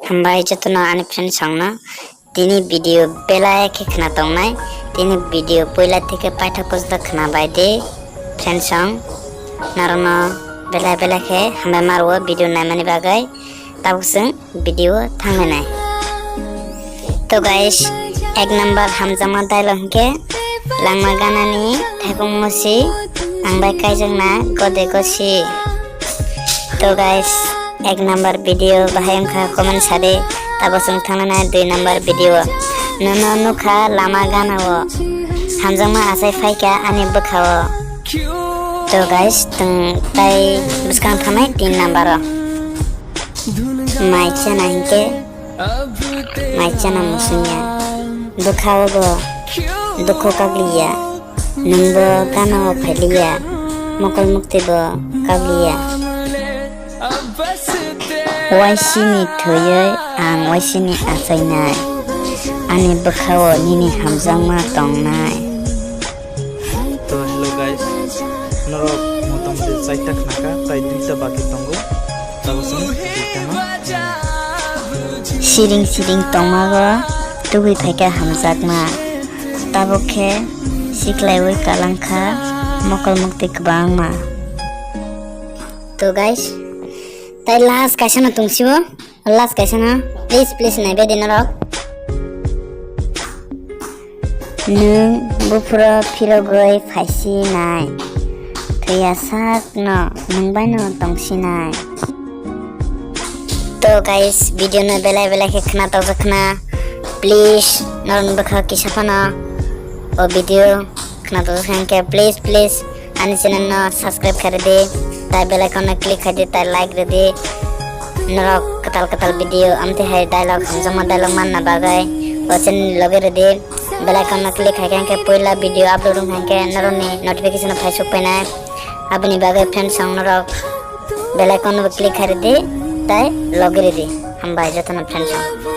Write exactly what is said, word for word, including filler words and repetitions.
Hambai jotono ani friend songno. Tini video belai khe khna tongnai. Tini video puila theke paithak porjonto khna bai di friend song. Norokno belai belai khe hambai ma rwo video naimani bagwi. Tabuk chwng video thanglainai. To guys, ek number hamjakma dialogue hwnkhe langma ganani thaikung musi ang bai kaijakna gode gosi. To guys, ek number video bahai wngkha comment sadi, tabuk chwng thanglainai dui number video. Nono nukha lama ganao, hamjakma achai phaikha ani bwkhao. To guys, chwng tai bwskang thangnai tin number o. Mai chana hinkhe, mai chana musungya. Bwkhao bo dukhu kagliya. Nwngbo gana o phailiya. Mokol mukti bo kagliya. Waisini thwiwi ang waisini achainai. Ani bwkhao nini hamjakma tongnai. To hello guys, norok motamoti chaita khnaka, tai duita baki tongo. Tabuk chwng duita no. Siring siring tongmago tubui phaikha hamjakma. Tabuk khe siklaiwi kalangkha mokol mukti kwbangma. To guys, tai last kaisa no tungsio. Last kaisa no, please, please, naibe di norok. Nwng buphuro phirogwi phaisi nai. Thwiya sak no, nwng bai no tongsi nai. To guys, video no belai belai khe khna tokjak khna. Please, norok bwkha kisa phano o video khna tokjak kha, please, please. Ani channel no subscribe khaidi, tai bell icon no click khaidi, tai like ridi. Norok kwtal kwtal video amtwi hai dialogue, hamjakma dialogue manna bagwi o channel logi ridi. Bell icon no click khai khe puila video upload wng khe norokni notification phai suk painai. Aboni bagwi friends song norok bell icon no click khaidi, tai logi ridi. Hambai jotono friends song.